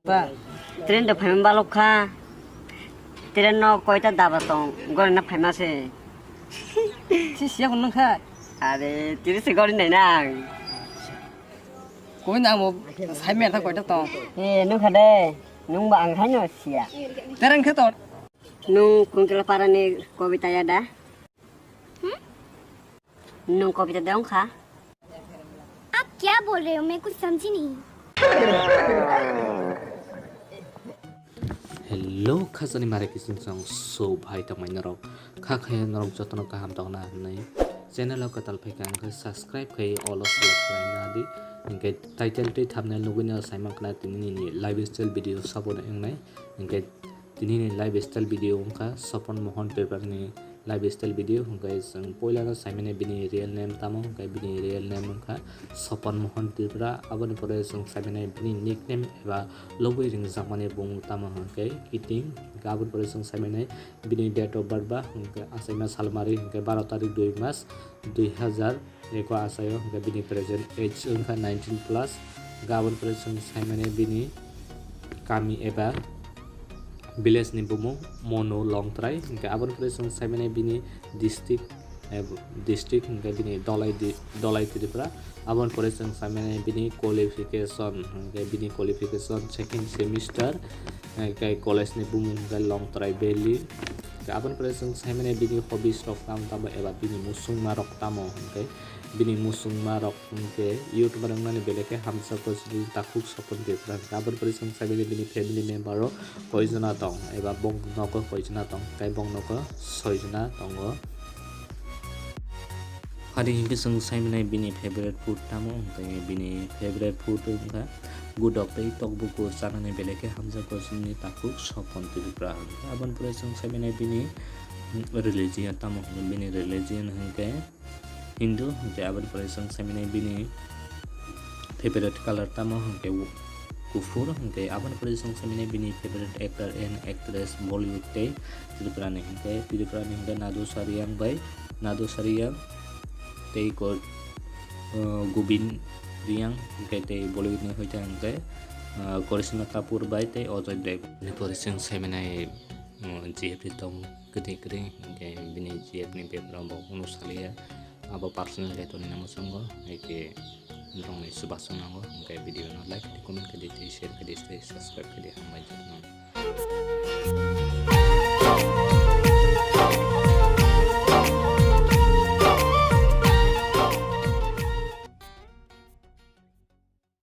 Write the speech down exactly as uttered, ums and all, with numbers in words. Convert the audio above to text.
Ba. Train de phaima balok kha. Train no koita daba tong, gori na phaima se. Si siya kun nang kha. Are, tiri se gori nai nang. Koi nang mo, sai me tha koita tong. E, nung kha de, nung ba ang hai no siya. Train khe to. Nung Kuntla Para ni kobita ya da? Hmm? Nung kobita de ong kha? Aap kya bol rahe ho? Main kuch samjhi nahi. Hello, khasani mare kising song so bhai tongmai norok. Kha khe norok jotono kaham tongna hwnwi channel o kwtal phaikha, ang khe subscribe khai all o select khlaina di. Hwnkhe title tei thumbnail nugwi no sai mankha tini ni lifestyle video sabo wngnai. Hwnkhe tini ni lifestyle video wngkha Sopon Mohon Tripura ni lifestyle video. Hwnkhe chwng poilano saimani bini real name tamo, hwnkhe bini real name wngkha Sopon Mohon Tripura. Aboni pore chwng saimani bini nickname eba lobwi ringjakmani bumung tamo hwnkhe Kiting. Hwnkhe aboni pore chwng saimani bini date of birth ba hwnkhe achaima salmari hwnkhe baro tarik dui mas dui hazar eko achaio, hwnkhe bini present age wngkha nineteen plus. Hwnkhe aboni pore chwng saimani bini kami eba village ni bumung Monu Longtrai. Hwnkhe aboni pore chwng saimani bini district, eh, district hwnkhe bini Dolai di-, Dolai Tripura. Aboni pore chwng saimani bini qualification, hwnkhe bini qualification second semester, hwnkhe college ni bumung hwnkhe Longtrai Valley. Hwnkhe aboni pore chwng saimani bini hobbies rok tamo tamo eba bini musungma rok tamo hwnkhe bini musungma rok hwnkhe YouTuber wngnani belai khe hamjakgo chini takhuk Sopon Tripura. Hwnkhe aboni pore chwng saimani bini family member rok koijona tong eba bong nogo koijona tong, tei bong nogo soijona tongo. Hari hwnkhe chwng saimanai bini favorite food tamo, hwnkhe bini favorite food wngkha gudok tei tokbukur chanani belai khe hamjakgo chini takhuk Sopon Tripura. Aboni pore chwng saimanai bini religion tamo, hwnkhe bini religion hwnkhe Hindu, hwnkhe aboni pore chwng saimanai bini favorite color tamo hwnkhe kuphur, hwnkhe aboni pore chwng saimanai bini favorite actor and actress Bollywood tei Tripura ni, hwnkhe Tripura ni hwnkhe Nadu Sariyang bai Nadu Sariyang tei ko, uh, Govind Riyang, hwnkhe tei Bollywood ni hoite hwnkhe, uh, Karisma Kapoor bai tei Ajay Devgan. Aboni pore chwng saimanai, uh, G F ni tong kwtwi kwrwi, hwnkhe bini G F ni beparo bo uno saliya. Abo personal khe tongni namo chwngo, hai khe norokni chubachu nango, hwnkhe video no like khe di, comment khe di, tei share khe di, tei subscribe khe di, hambai jotono.